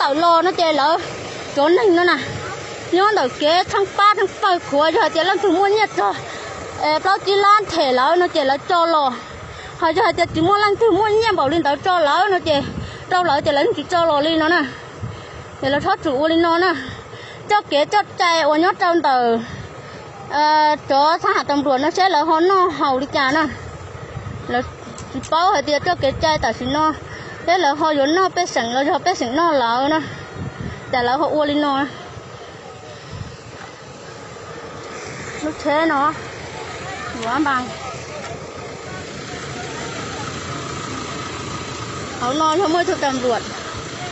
Tawm los no ces lawv, cov neeg no na, nyob ntawm kev tsheej pab tsheej pawg qhuav, yog hais tias leej twg muaj nyiaj tso plaub tsib lab them lawv no ces lawv tso los. Ho yog hais tias tsis muaj leej twg muaj nyiaj npaum li ntawd tso lawv no ces, rau lawv ces lawv yeej tsis tso los li no na. Ces lawv txhob txwm ua li no na. Txoj kev txoj cai uas nyob rau ntawm cov thab ham tas npluam no seb lawv ho noj haus li cas na. Lawv tsis paub hais tias txoj kev cai tam sim no seb lawv ho yuav noj pej xeem los yog pej xeem noj lawv na. Cas lawv ho ua li no. Lub tsheb no, yuav npas. Hauv no yog muaj ib tug tas npluam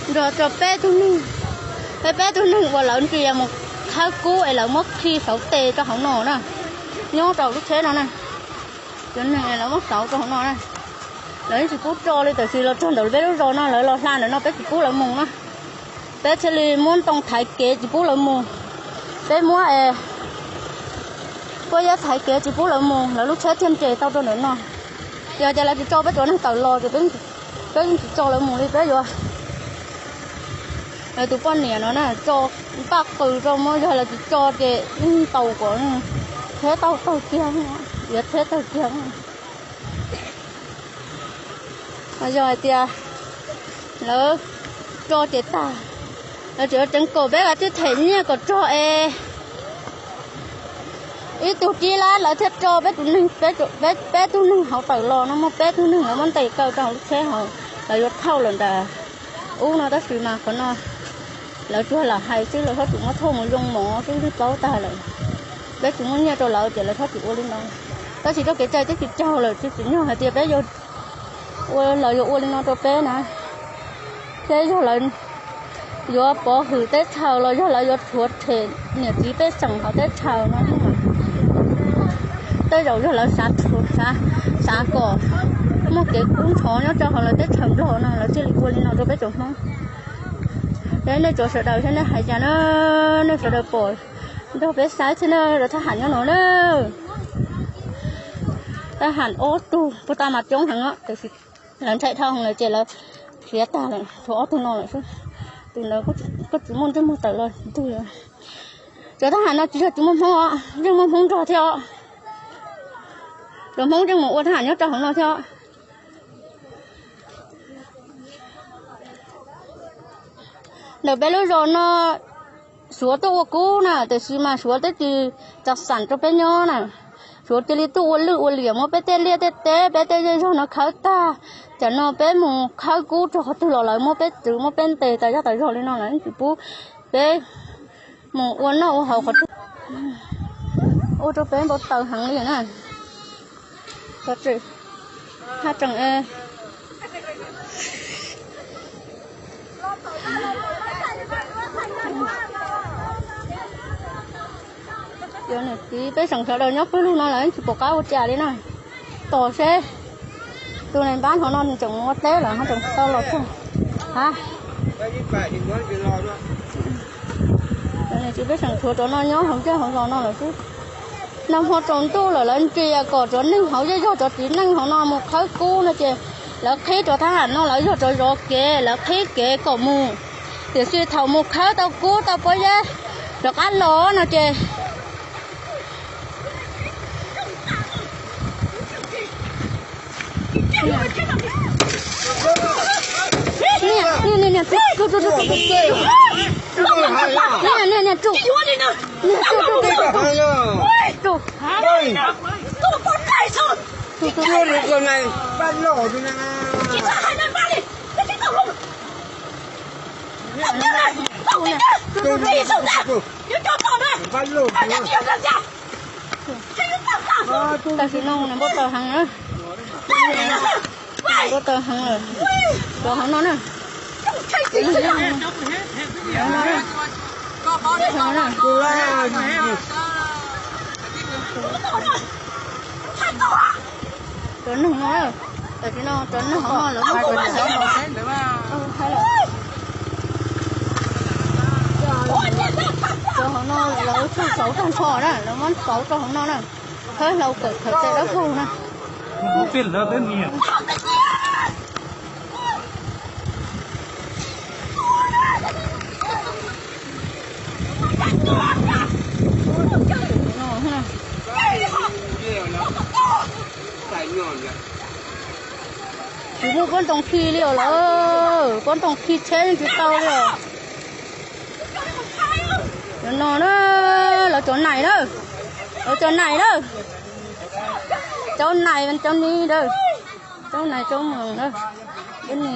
nrog rau peb tug neeg, peb tug neeg uas lawv ntsia mus khawb kub es lawv muab khi sauv tes rau hauv no na. Nyob rau lub tsheb no na, cov neeg lawv muab sauv rau hauv no na. Lawv yeej tsis pub tso li, tiam sis los txog ntawm peb lub zos no lawv los hla ntawm no peb tsis pub lawv mus na. Peb thiaj li muab ntoo thaiv kev tsis pub lawv mus. Peb muab es pob zeb thaiv kev tsis pub lawv mus, lawv lub tsheb thiaj nres tau rau ntawm no. Yog tias lawv tsis tso peb cov neeg tawm los ces peb yeej tsis tso lawv mus li, peb yuav, lawv tus poj niam no na, tso npaj qws rau, muab, yog lawv tsis tso ces yeej ntaus kom tsheb tau tawg kiag, yuav tsheb tawg kiag. Yog hais tias lawv tso ces tag, lawv tseem yuav tseev kom peb kav tsij them nyiaj kom txog es ib tug tsib lab lawv thiaj tso peb tus neeg, peb tug neeg hauv tawm los no, muaj peb tug neeg lawv muab ntes kaw rau hauv lub tsheb hauv, lawv yuav thauj lawm nram ub no, tab sis mas qhov no lawv tsuas lam hais xwb, lawv txhob txwm muab thauj mus yoo mov xwb, yeej paub tag lawm. Peb tsis muaj nyiaj rau lawv ces lawv txhob txwm ua li no. Tab sis txoj kev cai twb tsis raug lawm, tsis tsim nyog hais tias peb yuav ua, lawv yuav ua li no rau peb na. Seb yog lawv yuav pov hwm teb chaws los yog lawv yuav rhuav tshem niam txiv pej xeem hauv teb chaws no. Tej zaum yog lawv xav, xav kom muaj kev kub ntxhov nyob rau hauv lawv teb chaws Nplog no lawv thiaj li ua li no rau peb cov Hmoob. Seb nej cov sawv daws, seb nej hais cas na, nej sawv daws pom nrog peb saib thiab na, thab ham nyob no na. Thab ham ob tug puag ta mas coob heev, tiam sis lawv ntshai dhau lawm ces lawv khiav tag lawm, tshuav ob tug no lawm xwb. Tus ntawd kuj tsis muaj ntsej muag tawm los ntug. Cov thab ham no tsis yog tsis muaj Hmoob os, yeej muaj Hmoob nrog thiab os. Cov Hmoob yeej mus ua thab ham nyob rau hauv no thiab os. Ntawm peb lub zos no Suav tuaj ua kub na, tiam sis mas Suav twb tsis txav xam rau peb nyob na. Suav cia li tuaj ua lwj ua liam muab peb tej liaj tej teb, peb tej zej zog no khawb tag. Tam no peb mus khawb kub rau qhov twg los lawv muab peb txwv muab peb ntes tas zaj tas zog li no, lawv tsis pub peb mus ua noj ua haus qhov twg. Ua rau peb npau taws heev li na. Haj tseem Cov niam txiv pej xeem sawv daws nyob pawg lug no lawv tsis pom qab ua cas li na. Tos seb tus neeg npab hov no nws tseem mus ua teb lawm ho tseem tau los txog. Cov niam txiv pej xeem tshuav cov no nyob hauv zej hauv zos no lawm xwb. Nag hmo tsaus ntuj lawm lawv ntsia kom cov neeg hauv zej zog, cov txiv neej hauv no mus khawb kub no ces lawv qhib cov thab ham no, lawv yog cov zov kev, lawv qhib kev kom mus. Tiam sis thaum mus khawb tau kub tau pob zeb rov qab los no ces Tam sim no nws npau taws heev na. Npau taws heev lawm. Cov hauv no na. Cov neeg no, tam sim no cov neeg hauv no lawv muab cov, cov hauv no lawv tsuj xauv tag nrho na, lawv muab xauv rau hauv no na. Khawb hlau kawm khawv tes dawb paug na. Kuv pij lawv peb niam. Tsis muaj pob ntoo khi li os lawm, pob ntoo khi tsheb yeej tsis tau li os. Cov no na, lawv cov nais na, lawv cov nais na, cov nais cov ni na, cov nais cov mos na, cov ni,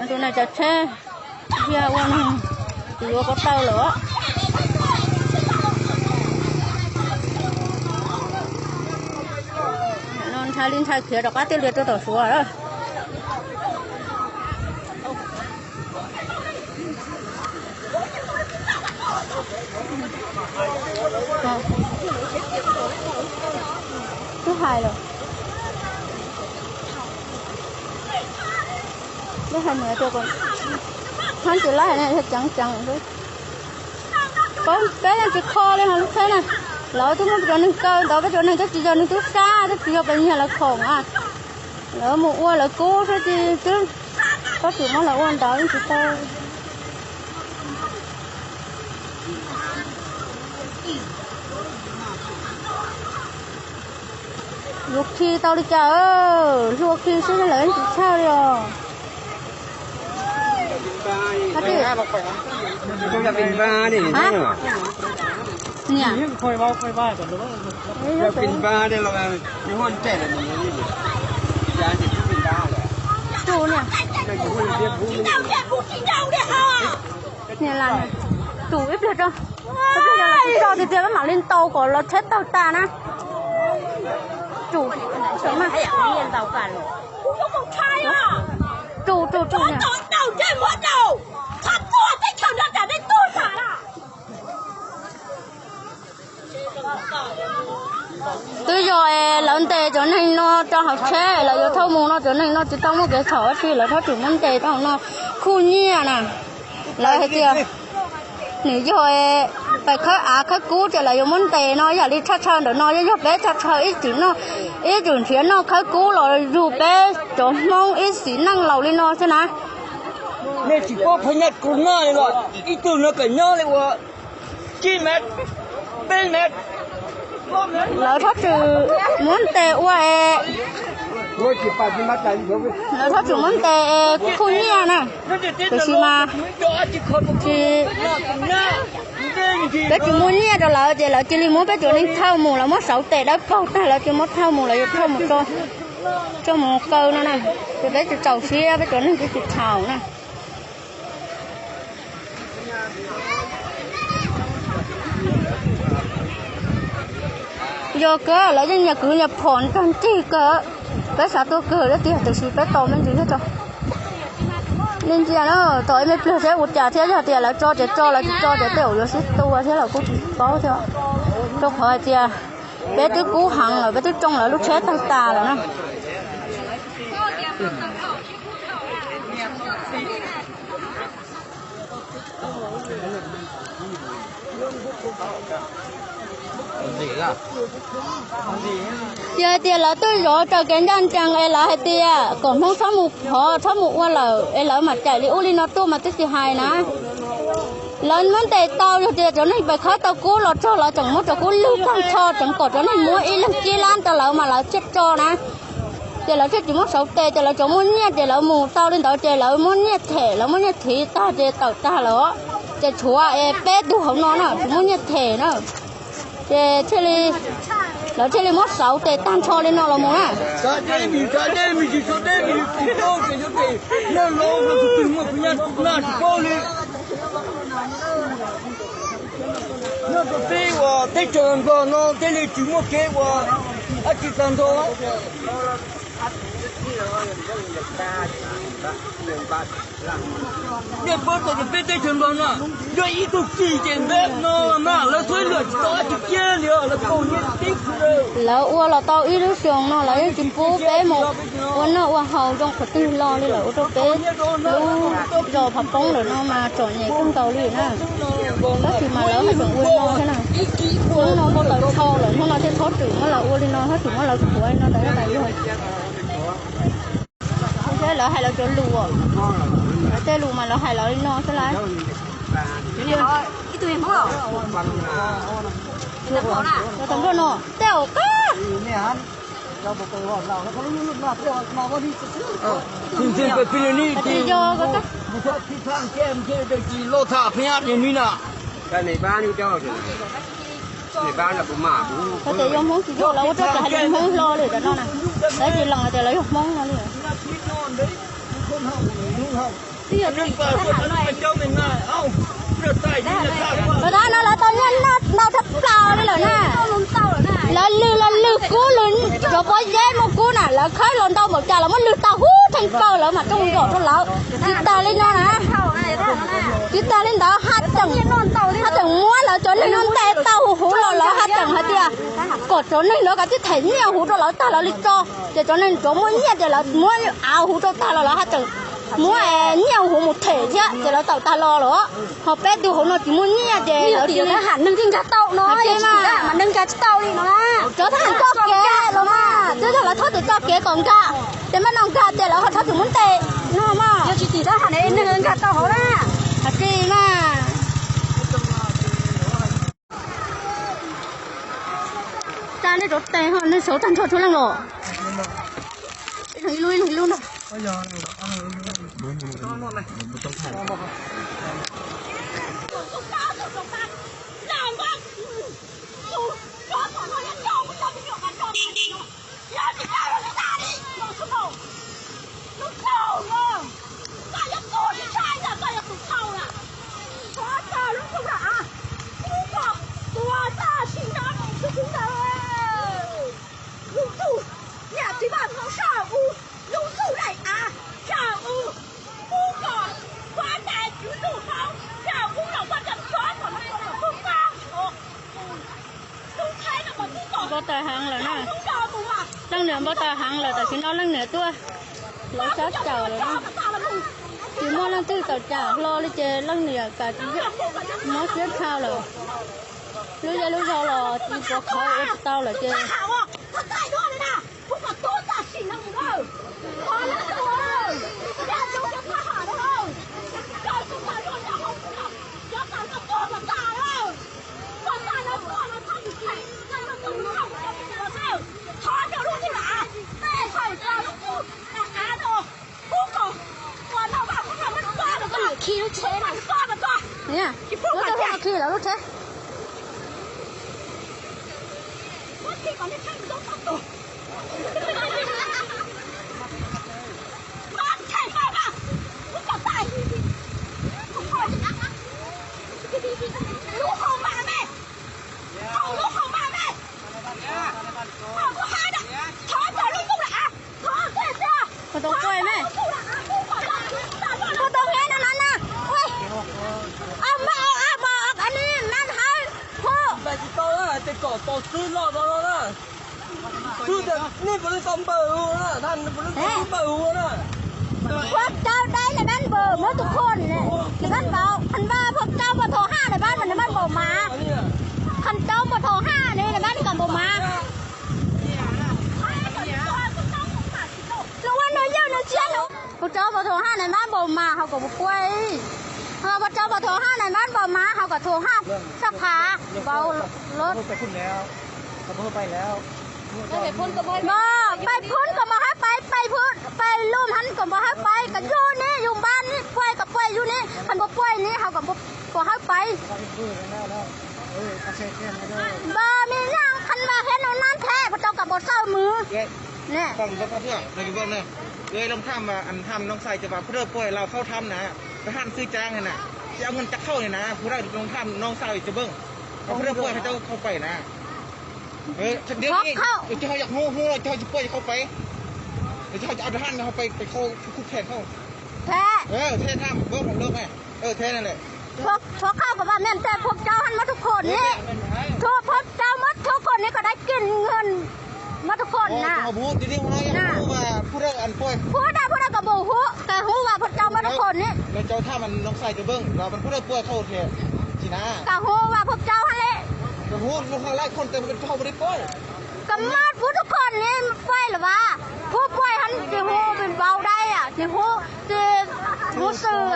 cov nais cov tsheb, yog ua no, tsis yuav ko taw lawm. No ntshai li ntshai khiav rov qab tiaj lias rau tom Suav lawm. Twb hais lawm, twb hais nws tias kom txhob ntsia laij na, yog ceev ceev xwb. Peb yeej tsis kho li ho lub tsheb na, lawv twb muab peb cov neeg kaw ntawd, peb cov neeg twb tsis yog neeg tub sab, twb tsis yog pes nyiag lawv khoom a. Lawv mus ua lawv kub xwb ces twb, txhob txwm muab lawv ua ntawd yeej tsis tau. Yuav khi tau li cas, hlua khi xwb lawv yeej tsis tshaj li os. Niam, tus niam, niam las, tus ib pliag tso, ib pliag tso, tus tiag tiag peb mam li ntaus kom los tsheb tawg tas na. Tus, tus, tus, tus niam. Twb yog es lawv ntes cov neeg no rau hauv tsheb, lawv yuav thauj mus no, cov neeg no tsis tau muaj kev txhaum dab tsi, lawv txhob txwm muab ntes rau hauv no, khuj nyiaj na. Lawv hais tias nws yog pais khawb av khawb kub ces lawv yuav muab ntes no, yam li tshaj tshaj ntawm no yog peb tshaj tshaj ib txwm noj, ib txwm nrhiav noj khawb kub los yug peb cov Hmoob ib txwm neej laus li no xwb na. Nej tsis paub phab nyaj kub noj li los ib tug no kom nyob li ua tsib mev, peb mev. Lawv txhob txwm muab ntes ua es, lawv txhob txwm muab ntes es khuj nyiaj na. Tiam sis mas tsis, peb tsis muaj nyiaj rau lawv ces lawv cia li muab peb cov neeg thauj mus, lawv muab sauv tes dawb paug tag lawv cia li muab thauj mus, lawv yuav thauj mus tso, coj mus kaw no na. Ces peb tsis txaus siab, peb cov neeg peb tsis txhaum na. Yog kawg lawv yeej nyias kwv nyias phom tag nrig kawg, peb xav tuag kawg thiab tiag, tiam sis peb tos me ntsis thiab tso. Nej ntsia na, tos ib me pliag seb ua cas thiab, yog tias lawv tso ces tso, lawv tsis tso ces tej zaum yuav sib tua thiab los kuj tsis paub thiab, rau qhov hais tias peb twb kub heev lawm, peb twb tsoo lawv lub tsheb tawg tas lawm na. Yog hais tias lawv twb zov raws kev ncaj ncees es lawv hais tias kom Hmoob txhob mus phov txhob mus ua lawm es lawv mam cais li ub li no tuaj mas twb tsis hais na. Lawv muab ntes tau, yog tias cov neeg pais khawb tau kub los txog lawv tseem muab cov kub lwg tag nrho, tseem kom cov neeg muab ib leeg tsib lab rau lawv mas lawv thiaj tso na. Ces lawv thiaj tsis muab sauv tes, ces lawv cov muaj nyiaj ces lawv mus tau li ntawd ces lawv muab nyiaj them, lawv muab nyiaj thiv tag ces tawm tag lawm. Ces tshuav es peb tug hauv no na tsis muaj nyiaj them na. Ces thiaj li, lawv thiaj li muab sauv tes tag nrho li no los mus na. Nyob rau peb uas teb chaws Nplog no thiaj li tsis muaj kev ua dab tsi tag nrho. Nej paub tau tias peb teb chaws Nplog no yog ib tug kis ces ntev no mas lawv suav luam tsis tau dab tsi kiag li, lawv kaus nyiaj tib si. Lawv ua los tau ib lub xyoos no lawv yeej tsis pub peb mus ua noj ua haus zoo qhov twg los li, lawv ua rau peb lub zos phav poob lawm no mas txom nyem kawg nkaus li na. Tab sis mas lawv haj tseem ua no thiab na. Hnub no npau taws dhau lawm, hnub no thiaj txhob txwm muab lawv ua li no, txhob txwm muab lawv khuav li no ntag, yog tas yog. Lawv hais lawv cov lus, lawv tej lus mas lawv hais lawv li no xwb lauj. Tus nplog no tej zaum qab Tsis yog, tsis loj tham phab niag ni na. Ko tias yog Hmoob tsis yog lawv ua rau cas hais li Hmoob hlo li tam no na. Lawv tsis los tias lawv yog Hmoob no li. Tab no lawv tau nyiaj noj ntau thab plaws li lawm na. Lawv lwm los lwm kub lwm cov pob zeb muaj kub na, lawv khawb los ntau npaum cas lawv muab lwm tau huv theej plaws lawv mam rooj nkaus rau lawv. Tsis tas li no na, tsis tas li ntawd haj tseem, haj tseem muab lawv cov neeg no ntes tau huv huv los lawv haj tseem hais tias kom cov neeg no kav tsij them nyiaj huv rau lawv tag lawv li tso. Ces cov neeg cov muaj nyiaj ces lawv muab av huv rau tag los lawv haj tseem muab nyiaj huv mus them thiab ces lawv tawm tag los lawm. Ho peb tug hauv no tsis muaj nyiaj ces lawv tsis, neeg nkag tau no, mas neeg nkag tsis tau li no. Cov thab ham txoj kev los mas twb yog lawv txhob txwm txoj kev kom nkag, ces mas no nkag ces lawv ho txhob txwm muab ntes no mas. Yog tsis tim thab ham ne neeg nkag tau hauv na. Hais tsis mas. Tsa nej rov tes ho nej saud tag nrho tsuas leej los. Ib leeg ib lub ib leeg ib lub na. Npau taws heev lawm na. Leej niam npau taws heev lawm tam sim no leej niam tuaj lawv sab caum lawm na. Tsis muaj leej twg tau cas hlo li ces leej niam kam mob siab dhau lawm. Lub zej lub zog los tsis pov khov ua tsis tau lawm ces khi lub tsheb na. Lub tsheb khi lawm lub tsheb. Puas tau quaj me? Puas tau nqe no na na? Ua, a ma a ma a ni nan hawv ho. Xwb tias nej puas tau npawg hu na, nej puas tau npawg hu na. Phua Tsawb dai nws npam npaum muab tus khon nws npam npaum, Khas Vaj Phua Tsawb Pov Thoo Haj nws npam npaum, nws npam npaum mas. Khas Tsawb Pov Thoo Haj nws npam npaum mas. Lub ua nws yawg nws tsiab nws. Phua Tsawb Pov Thoo Haj nws npam npaum mas hauv kom puas puaj. Phua Tsawb Pov Thoo Haj nws npam npaum mas hauv kom Thoo Haj sab phav npaum lub. Npam, pais phun kom npam hawb pais, pais phun, pais lum hab kom npam hawb pais, kom yug ni yug npam ni, puaj kom puaj yug ni, Khas puas puaj ni hauv kom puas hawb pais. Npam, me nyuam Khas Vaj Hiab nws nab the, puas tau kom npam txawj mws. Loo tham, tham noog xais cov pab phu dawj puaj laus khauj tham na, pab ham xwb caag na, tsis au ngan cov khauj na, phu dawj loo tham noog xais cov npam, pab phu dawj puaj hais cov khauj pais na. Cov ho yog hnub hnub no cov ho tsis puaj cov khauj pais, cov ho cov pab ham ho pais pais khauj khuj khees khauj. Them tham, tham, tham, tham. Thuav khauj kom vam miam rau Phua Tsawb hab muab tug khon ni. Thuav Phua Tsawb muab tug khon ni kom dai kis nws muab tug khon na. Phu dawj, phu dawj kom npam hu, kom hu vam Phua Tsawb muab tug khon ni. Kom hu vam Phua Tsawb hab le. Kom muab pub tug khon ni puaj lawm vas. Pub puaj hab tsis hu vau dai, tsis hu, tsis hu xwm.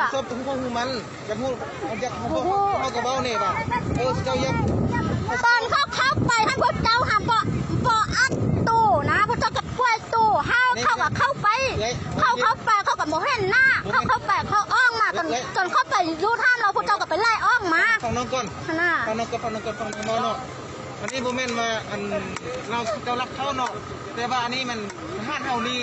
Pon khauj khauj pais hab Phua Tsawb hab pom, pom ob tug na, peb rau kom peb tug, hau khau kom khau pais, khau khau pais khau kom mus hen na, khau khau pais khau ob mas, txog khau pais yus tham los peb rau kom peb laij ob mas. Anij puas meej mas, laus cov lab khau no, tes vas anij mas, haj hauv li,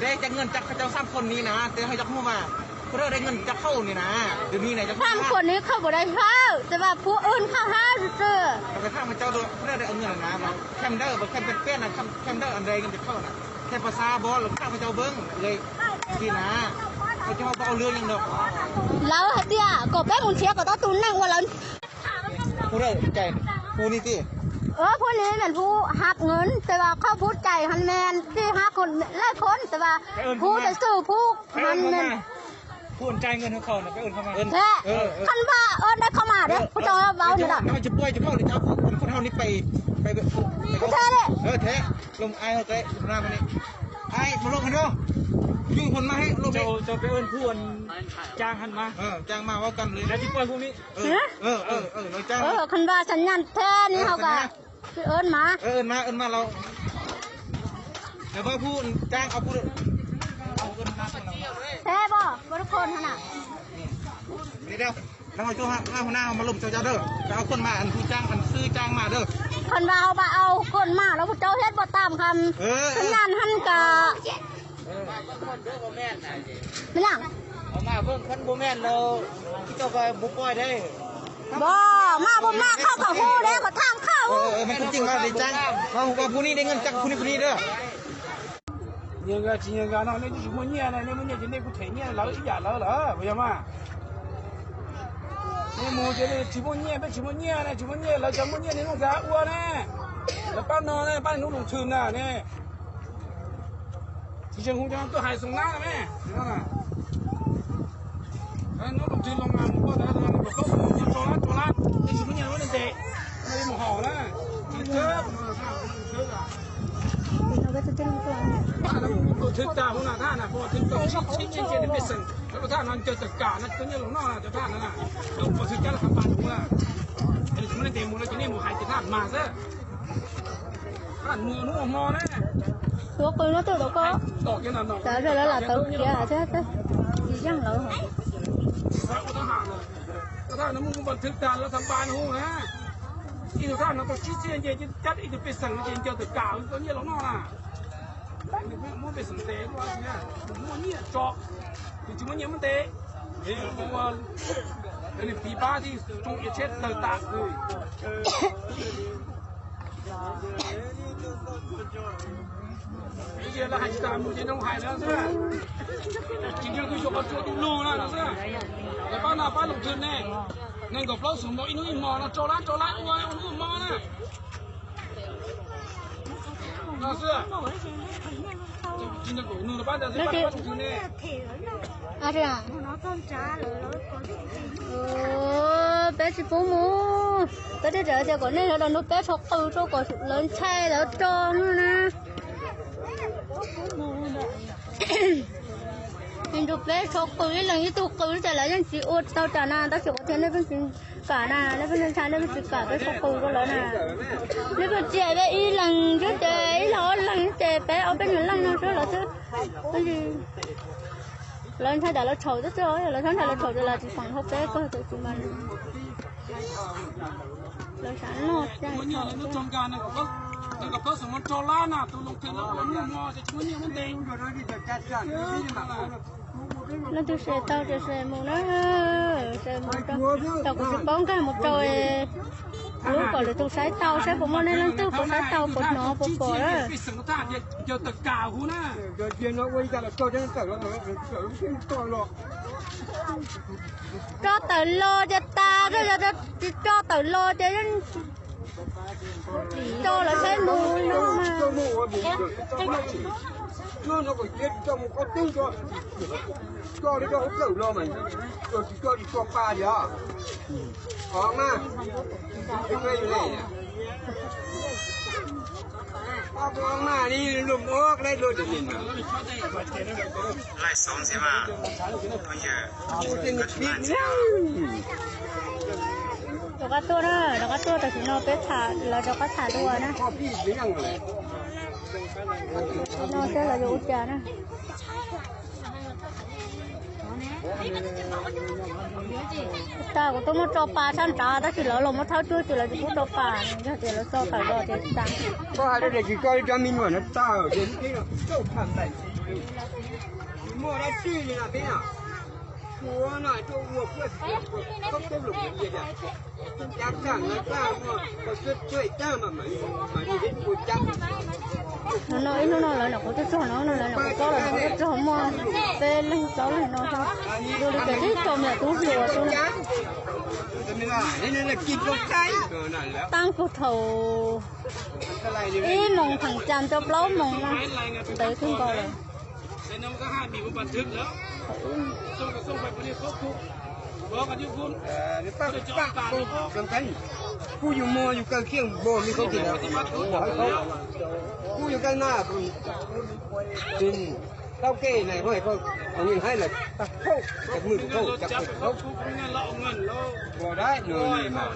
deb cov ngej cov koj cov xam khau ni na, tes haj yog mus mas, peb rau deb ngej cov khau ni na, tus ni na, xam khau ni khau puas deb hawm, tes vas peb wb khau hab xwb. Peb rau deb ngej na, khem dawb, peb khem peb peb na, khem dawb, deb ngej cov khau na, khem pas xav peb los khau cov peb li na, cov peb ua lwm yam no. Lawv hais tias kom peb mus nrhiav kom tau tus neeg uas lawv Pub ni, pub ni mas pub hab nqes, tes vas khau pub cais hab mes, tsis hab laij khau, tes vas pub tes xwb pub hab mes. Khan vas ua dab khau mas, pub rau vauv na. Khan vas xav nyas thiab ni hauv kas. Ua mas, thiab pom peb rau khau na. Khan vas hauv pas au khau mas los pub rau thiab pom tam kham, xav nyas hab kas. Pom mas pom mas khau kom hu deb kom tham khau. Nyias nkag tsis nyias nkag no nej twb tsis muaj nyiaj ne, nej muaj nyiaj ces nej kuj them nyiaj lawv ib yam lawv lawm puas yog mas? Nej mus ces nej tsis muaj nyiaj, peb tsis muaj nyiaj ne, tsis muaj nyiaj lawv cov muaj nyiaj nej muaj nyiaj ua ne. Lawv pab no ne, pab hnub lub thwm na ne. Tsis tseem hu cov tuaj hais xoo nab na me. Hnub lub thwm los mas mus ua ntawd, tso lab, tso lab, nej tsis muaj nyiaj lawv nej ntes, mus haus na. Thwm tas hu na, thaj na, thwm tas tsis tsis nce nce pej xeem, cov thaj no ncaws tawm kam no, cov nyiaj los noj na, cov thaj no na, cov thaj no na, tsis muaj nej ntes mus no ces nej mus hais cov thaj mas xwb. Tuav qws no tuaj tau koj, cov lawv lam tawv kiag thiab, tsis yeej lawv. Thaj no mus mus npas thwm tas lawv tham npas hu na. Ib tug thaj no tau tsib txhiab nce, cab ib tug pej xeem no ces ncaws tawm kam tau nyiaj los noj na. Muab pej xeem ntes, muaj nyiaj tso, tus tsis muaj nyiaj muab ntes. Ua piv pab thiaj tsoo ia tsheb tawg tas. Lawv hais tsis tas mus ces nrog hais lawv xwb. Tsis nrog kuv xyuas qhov tsua tus lug na no xwb. Lawv pab no pab loo thwm ne, nees nkaum plaub xees npaum ib hnub ib hmos no rau lab rau lab ua ua hnub ua hmo na. No xwb. Tsis nrog kuv nug lawv pab ntawd xwb, pab loo thwm ne. Peb tsis pub mus, peb thiaj tsam tias kom nej sawv daws nrog peb rho qws rau kom lawv ntshai lawv tso no na. Nrog peb rho qws ib leeg ib tug qws ces lawv yeej tsis ua tau cas na, tab sis qhov tias nej pheej tsis kam na, nej pheej ntshai nej pheej tsis kam peb rho qws rau lawv na. Nej pheej txiam peb ib leeg xwb ces ib leeg ob leeg xwb ces peb ob peb nyuag leej no xwb lawv xwb. Lawv ntshai tas lawv txhaum xwb, lawv txhob ntshai lawv txhaum ces lawv tsis feem hauv peb koj tus tsis mas lawv xav noj. Leej twg se tau ces se mus na, se mus rau, tam kuv tsis paub nkag mus rau lub kom lwm tus saib tau saib puas muaj nej leej twg puas saib tau puas hnov puas pom na. Tso tawm los ces tas, tsis tso tawm los ces yeej tso lawv saib mus no mas. Rov qab tuaj na, rov qab tuaj tam sim no peb tham, lawv rov qab tham dua na. Tam sim no seb lawv yuav ua cas na. Tag kuv twb muab tso pa sab nrad tab sis lawv los muab thawb tuaj ces lawv tsis pub tso pa, yog tias lawv tso tawm los ces tas. Koj hais rau daim kis koj ib cov me nyuam no tawm ces lub teb no txauj tham npaim tsis muaj dab tsi li no peb no. Kuv no tuaj ua kuaj koj teb lus kuv tias cab tag no tag muaj koj tuaj tuaj tag mas mam li ua cab. No no ib hnub no lawv nyuam qhuav tuaj txog no no lawv nyuam qhuav txob lawm nyuam qhuav tuaj txog muaj peb leeg plaub leeg no xwb. Dua li cas tib tso me nyuam tub hluas xwb. Taab kug thaum ib moos theem cas rau plaub moos no ntev kawg nkaus lawm. Kuj yus muag yus kaw khiaj npaum li koj tias, kuj yus kaw na, tau ke na, hais lawm tag thauj, cov mwj thauj, cov pw thauj, ua dab no mas,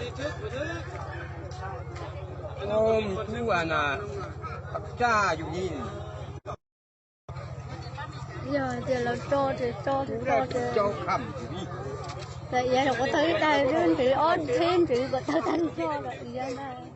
kuj na, tsa yus li. Yog tias lawv tso ces tso ces tso ces, tas iav nyuam qhuav tawg ib daig xwb, ntxiv ob txhib ntxiv kom tawg tag nrho lawm iav ntag.